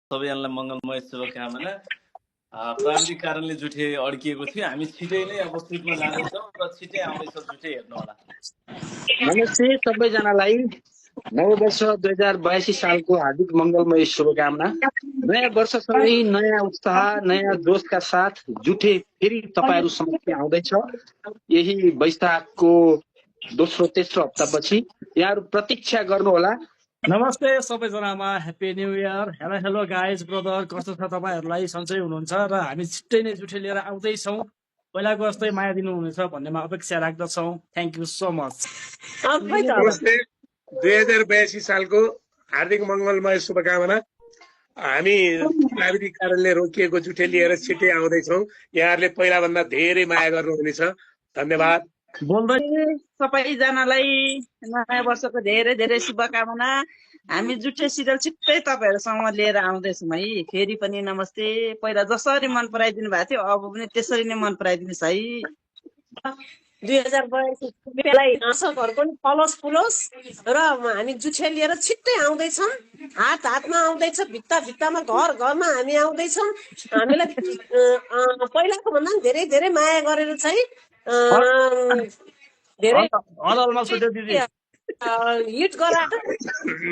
सबैजनालाई मङ्गलमय शुभकामना। प्राविधिक कारणले जुठे अड्किएको थियो। हामी छिटै नै अब सुटमा जाँदैछौँ र छिटै आउँदैछौँ, जुठे हेर्नु होला। नमस्ते सबैजनालाई, नववर्ष 2082 सालको हार्दिक मङ्गलमय शुभकामना। नयाँ वर्षसँगै नयाँ उत्साह, नयाँ जोसका साथ जुठे फेरि तपाईँहरू समक्ष आउँदैछ। यही वैशाखको दोस्रो तेस्रो हप्तापछि यहाँहरू प्रतीक्षा गर्नुहोला। नमस्ते सबैजनामा, happy new year. Hello guys, brother, कस्तो छ तपाईँहरूलाई? सन्चै हुनुहुन्छ र हामी छिट्टै नै जुठे लिएर आउँदैछौँ। पहिलाको जस्तै माया दिनुहुनेछ भन्नेमा अपेक्षा राख्दछौँ। Thank you so much. नमस्ते, 2082 सालको हार्दिक मङ्गलमय शुभकामना। हामी प्राविधिक कारणले रोकिएको जुठे लिएर छिट्टै आउँदैछौँ। यहाँहरूले पहिलाभन्दा धेरै माया गर्नुहुनेछ। धन्यवाद। सबैजनालाई नयाँ वर्षको धेरै धेरै शुभकामना। हामी जुठे सिरियल छिट्टै तपाईँहरूसँग लिएर आउँदैछौँ है। फेरि पनि नमस्ते। पहिला जसरी मन पराइदिनु भएको थियो अब पनि त्यसरी नै मन पराइदिनुहोस् है। 2082लाई दर्शकहरू पनि फलोस् फुलोस् र हामी जुठे लिएर छिट्टै आउँदैछौँ। हात हातमा आउँदैछ, भित्ता भित्तामा, घर घरमा हामी आउँदैछौँ। हामीलाई पहिलाको भन्दा धेरै धेरै माया गरेर चाहिँ धेरै हिट गराएर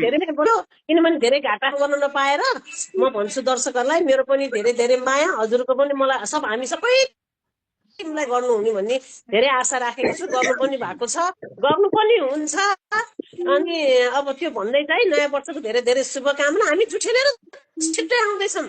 धेरै नै बढ्यो। किनभने धेरै घाटा गर्न नपाएर म भन्छु दर्शकहरूलाई, मेरो पनि धेरै धेरै माया, हजुरको पनि मलाई, हामी सबै टिमलाई गर्नुहुने भन्ने धेरै आशा राखेको छु। गर्नु पनि भएको छ, गर्नु पनि हुन्छ। अनि अब त्यो भन्दै चाहिँ नयाँ वर्षको धेरै धेरै शुभकामना। हामी जुठे लिएर छिट्टै आउँदैछौँ।